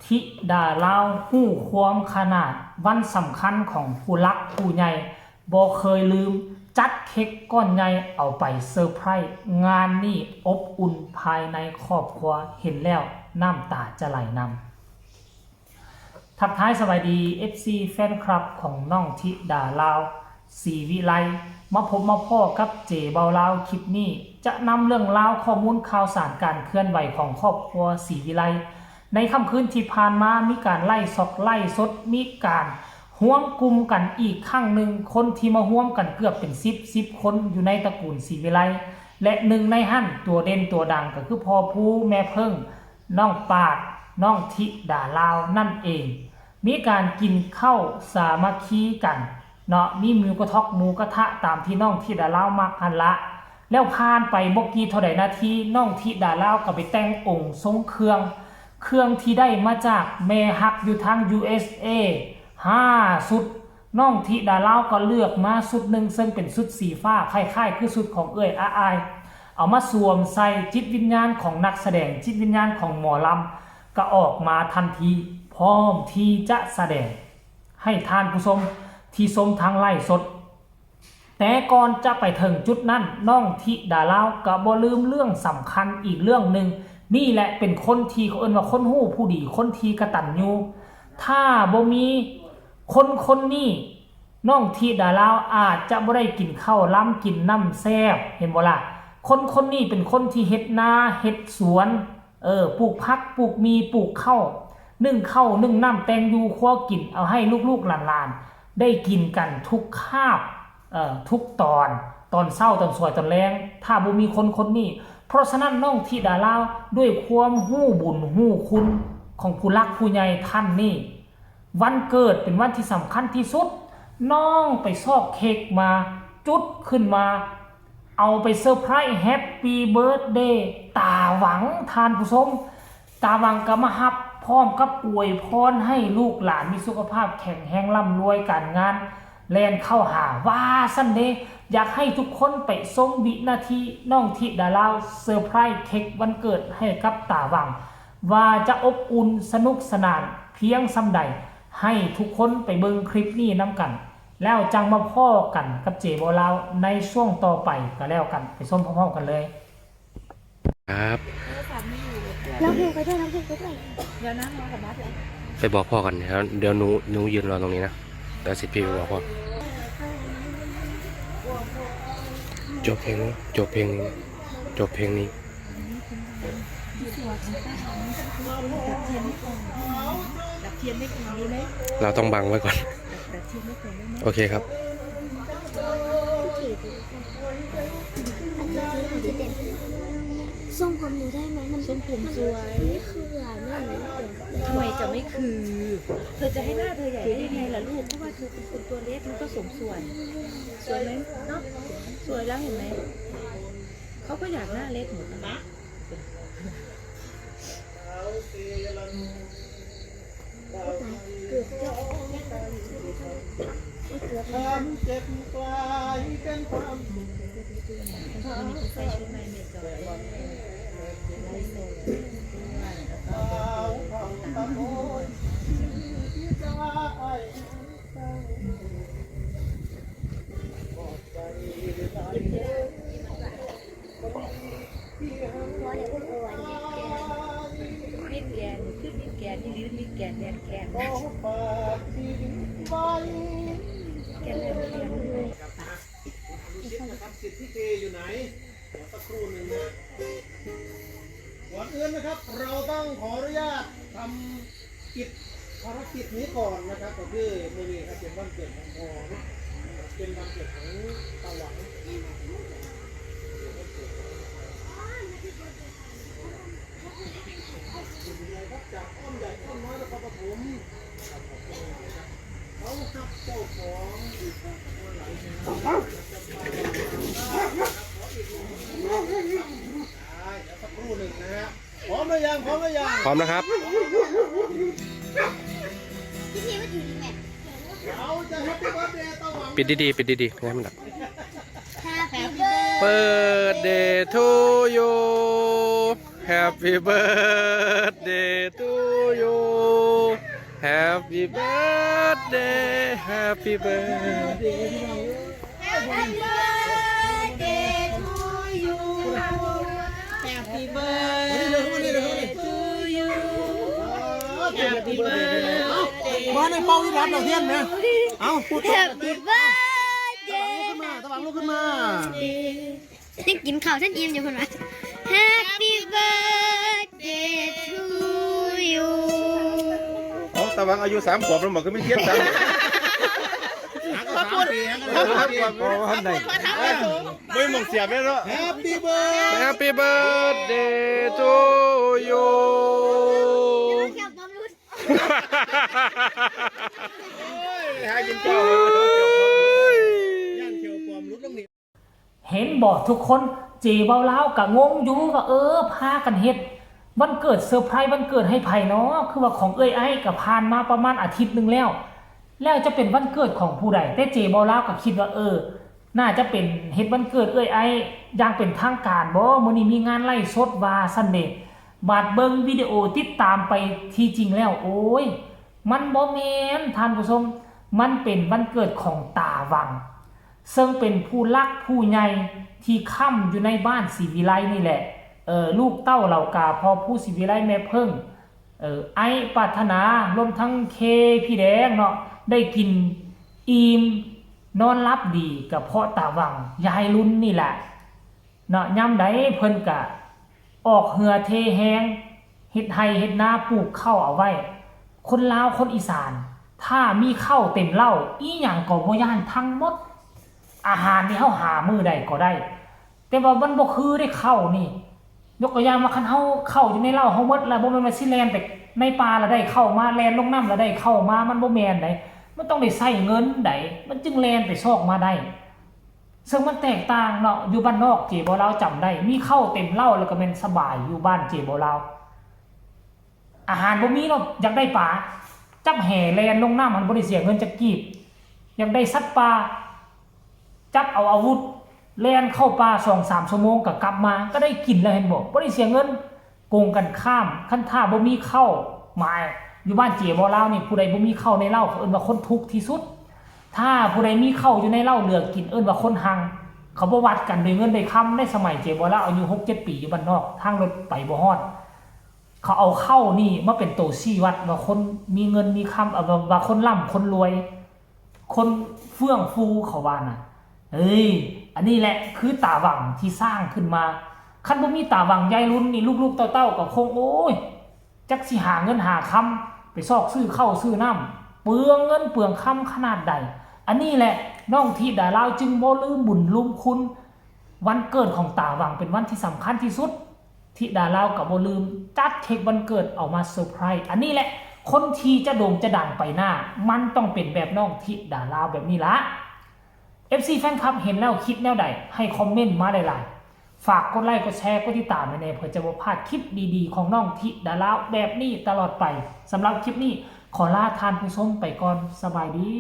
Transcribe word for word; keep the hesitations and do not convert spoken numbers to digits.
ธิดาลาวฮู้ความขนาดวันสำคัญของผู้หลักผู้ใหญ่ บ่เคยลืม จัดเค้กก้อนใหญ่เอาไปเซอร์ไพรส์ งานนี้อบอุ่นภายในครอบครัว เห็นแล้วน้ำตาจะไหลนำ ทักทายสวัสดี เอฟซี แฟนคลับของน้องธิดาลาว ศรีวิไล มาพบมาพ้อกับเจเบาลาว คลิปนี้จะนำเรื่องราวข้อมูลข่าวสารการเคลื่อนไหวของครอบครัวศรีวิไล ในค่ำคืนที่ผ่านมามีการไลฟ์สดไลฟ์สด มีการรวมกลุ่มกันอีกครั้งหนึ่ง คนที่มาร่วมกันเกือบเป็นสิบ สิบคนอยู่ในตระกูลศรีวิไล และหนึ่งในหั้นตัวเด่นตัวดังก็คือพ่อภูแม่เพิ่ง น้องปาด น้องธิดาลาวนั่นเอง มีการกินข้าวสามัคคีกันเนาะ มีหมูกระทอกหมูกระทะตามที่น้องธิดาลาวมักหั้นละ แล้วผ่านไปบ่กี่เท่าใดนาที น้องธิดาลาวก็ไปแต่งองค์ทรงเครื่อง เครื่องที่ได้มาจากแม่ฮักอยู่ทาง ยู เอส เอ ห้าชุด น้องธิดาลาวก็เลือกมาชุดหนึ่ง ซึ่งเป็นชุดสีฟ้า คล้ายๆ คือชุดของเอื้อยอาอาย เอามาสวมใส่จิตวิญญาณของนักแสดง จิตวิญญาณของหมอลำ ก็ออกมาทันที พร้อมที่จะแสดงให้ท่านผู้ชมที่ชมทางไลฟ์สด แต่ก่อนจะไปถึงจุดนั้น น้องธิดาลาวก็บ่ลืมเรื่องสำคัญอีกเรื่องหนึ่ง นี่แหละเป็นคนที่เขาเอิ้นว่าคนฮู้ผู้ดี คนที่กตัญญู ถ้าบ่มีคนคนนี้ น้องธิดาลาวอาจจะบ่ได้กินข้าวลำกินน้ำแซ่บ เห็นบ่ล่ะ คนคนนี้เป็นคนที่เฮ็ดนาเฮ็ดสวน เออ ปลูกผักปลูกหมีปลูกข้าว นึ่งข้าวนึ่งน้ำแต่งอยู่ครัวกิน เอาให้ลูกๆหลานๆได้กินกันทุกคาบ เอ่อ ทุกตอน ตอนเช้าตอนสวยตอนแลง ถ้าบ่มีคนคนนี้ เพราะฉะนั้นน้องธิดาลาวด้วยความฮู้บุญฮู้คุณของผู้หลักผู้ใหญ่ท่านนี้ วันเกิดเป็นวันที่สำคัญที่สุด น้องไปซอกเค้กมา จุดขึ้นมา เอาไปเซอร์ไพรส์ Happy Birthday ตาหวัง ท่านผู้ชม ตาหวังก็มาฮับพร้อมกับอวยพรให้ลูกหลานมีสุขภาพแข็งแรงร่ำรวยการงานแล่นเข้าหา ว่าซั่นเด้ อยากให้ทุกคนไปชมวินาทีน้องธิดาลาวเซอร์ไพรส์เค้กวันเกิดให้กับตาหวัง ว่าจะอบอุ่นสนุกสนานเพียงส่ำใด ให้ทุกคนไปเบิ่งคลิปนี้นำกัน แล้วจั่งมาพ้อกันกับเจเบาลาวในช่วงต่อไปก็แล้วกัน ไปชมพร้อมๆกันเลย ครับ ร้องเพลงไปด้วยร้องเพลงไปด้วย เดี๋ยวนะรอกับมาเถอะ ไปบอกพ่อก่อนเดี๋ยวเดี๋ยวหนูหนูยืนรอตรงนี้นะเดี๋ยวสิพี่ไปบอกพ่อจบเพลงนี้จบเพลงนี้จบเพลงนี้ ดับเทียนไม่ก่อนดีไหม เราต้องบังไว้ก่อน ดับเทียนไม่ก่อนได้ไหม โอเคครับ ทรงผมหนูได้ไหมมัน ทรงผมสวย ไม่คืออ่ะแม่หนู ทำไมจะไม่คือ เธอจะให้หน้าเธอใหญ่ได้ยังไงล่ะลูก เพราะว่าเธอเป็นคนตัวเล็กมันก็สมส่วน สวยไหมเนาะ สวยแล้วเห็นไหม เขาก็อยากหน้าเล็กเหมือนกันนะ เกือบจะ ความเจ็บกลายเป็นความสุข ใส่ชุดใหม่ไม่จอย สาวผ่องตะโกนที่จะไอ้ มิดแกนคือมิดแกนนี่หรือมิดแกนแดนแกน ขอฝากชีวิตไว้ แกนแดนแกน ดูสิทธิ์นะครับสิทธิ์พี่เคอยู่ไหน เดี๋ยวสักครู่หนึ่งนะก่อนอื่นนะครับ เราต้องขออนุญาตทำกิจภารกิจนี้ก่อนนะครับก็คือมือนี้ครับเป็นวันเกิดของพ่อเป็นวันเกิดของตาหวัง จากอ้อมใหญ่อ้อมน้อยนครปฐมเขาหักเจ้าของ ได้แล้วสักครู่หนึ่งนะฮะพร้อมหรือยังพร้อมหรือยัง พร้อมนะครับ พี่พีว่าอยู่ดีแม่ เราจะ Happy Birthday ตะหวัง ปิดดีๆปิดดีๆให้มันดับ Happy birthday Birthday to you Happy birthday to you Happy birthday, happy birthday. Happy birthday to you. Happy birthday to you. Happy birthday. ว่าในเป้าที่รับดอกเทียนนะ เอ้าพูด Happy birthday ขึ้นมา ตะวังลุกขึ้นมา ยังกินข้าวท่านอิ่มอยู่คนวะ Happy birthday to you เอาตะวังอายุสามขวบแล้วหมอก็ไม่เทียนสามขวบ หาก็สามปีหาก็สามปี โอ้ท่านใด ไม่มองเสียบเลยเนาะ Happy birthday Happy birthday to you หากินข้าว ย่านเขียวปลอมลุดลงนี่ เห็นบ่ทุกคน เจเบาลาวก็งงอยู่ว่า เออ พากันเฮ็ดวันเกิด เซอร์ไพรส์วันเกิดให้ไผเนาะ คือว่าของเอื้อยไอ้ก็ผ่านมาประมาณอาทิตย์หนึ่งแล้ว แล้วจะเป็นวันเกิดของผู้ใด แต่เจเบาลาวก็คิดว่า เออ น่าจะเป็นเฮ็ดวันเกิดเอื้อยไอ้อย่างเป็นทางการบ่ มื้อนี้มีงานไลฟ์สดว่าซั่นเด้ บาดเบิ่งวิดีโอติดตามไป ที่จริงแล้ว โอ้ย มันบ่แม่นท่านผู้ชม มันเป็นวันเกิดของตาหวัง ซึ่งเป็นผู้หลักผู้ใหญ่ที่ค้ำอยู่ในบ้านศรีวิไลนี่แหละ เออ ลูกเต้าเหล่ากาพ่อผู้ศรีวิไลแม่เพิ่ง เออ ไอ้ปรารถนารวมทั้งเคพี่แดงเนาะ ได้กินอิ่มนอนหลับดีก็เพราะตาหวังยายรุ่นนี่แหละ เนาะ ยามใดเพิ่นกะออกเหือเทแฮง เฮ็ดไฮ่เฮ็ดนาปลูกข้าวเอาไว้ คนลาวคนอีสาน ถ้ามีข้าวเต็มเล้า อีหยังก็บ่ย้านทั้งหมด อาหารที่เฮาหามื้อใดก็ได้ แต่ว่ามันบ่คือได้ข้าวนี่ ยกตัวอย่างว่าคันเฮาข้าวอยู่ในเล้าเฮาหมดแล้ว บ่แม่นว่าสิแล่นไปในป่าแล้วได้ข้าวมา แล่นลงน้ำแล้วได้ข้าวมา มันบ่แม่นได๋ มันต้องได้ใช้เงินได๋ มันจึงแล่นไปซอกมาได้ ซึ่งมันแตกต่างเนาะ อยู่บ้านนอกเจบ่ลาวจำได้ มีข้าวเต็มเล้าแล้วก็แม่นสบาย อยู่บ้านเจบ่ลาว อาหารบ่มีเนาะ อยากได้ปลา จับแหแล่นลงน้ำ มันบ่ได้เสียเงินจักกีบ อยากได้สัตว์ป่า จับเอาอาวุธ แล่นเข้าป่าสองสามชั่วโมงก็กลับมา ก็ได้กินแล้ว เห็นบ่ บ่ได้เสียเงิน กงกันข้าม คันถ้าบ่มีข้าว หมาย อยู่บ้านเจบ่ลาวนี่ ผู้ใดบ่มีข้าวในเล้า เขาเอิ้นว่าคนทุกข์ที่สุด ถ้าผู้ใดมีข้าวอยู่ในเล้าเหลือกิน เอิ้นว่าคนฮัง เขาบ่วัดกันด้วยเงินด้วยคำ ในสมัยเจบ่ลาวอายุหกเจ็ดปีอยู่บ้านนอก ทางรถไปบ่ฮอด เขาเอาข้าวนี่มาเป็นตัวชี้วัดว่าคนมีเงินมีคำ เอ่อ ว่า ว่าคนร่ำคนรวย คนเฟื่องฟูเขาว่าน่ะ เอ้ย อันนี้แหละคือตาหวังที่สร้างขึ้นมา คันบ่มีตาหวังยายรุ่นนี่ ลูกๆเต้าๆก็คง โอ้ย จักสิหาเงินหาคำไปซอกซื้อข้าวซื้อน้ำ เปลืองเงินเปลืองคำขนาดใด อันนี้แหละน้องธิดาลาวจึงบ่ลืมบุญลืมคุณ วันเกิดของตาหวังเป็นวันที่สำคัญที่สุด ธิดาลาวก็บ่ลืมจัดเค้กวันเกิดเอามาเซอร์ไพรส์ อันนี้แหละคนที่จะโด่งจะดังไปหน้า มันต้องเป็นแบบน้องธิดาลาวแบบนี้ละ เอฟซี แฟนคลับเห็นแล้วคิดแนวใด ให้คอมเมนต์มาหลายๆ ฝากกดไลค์กดแชร์กดติดตามไว้แน่ เพื่อจะบ่พลาดคลิปดีๆ ของน้องธิดาลาวแบบนี้ตลอดไป สำหรับคลิปนี้ขอลาท่านผู้ชมไปก่อน สบายดี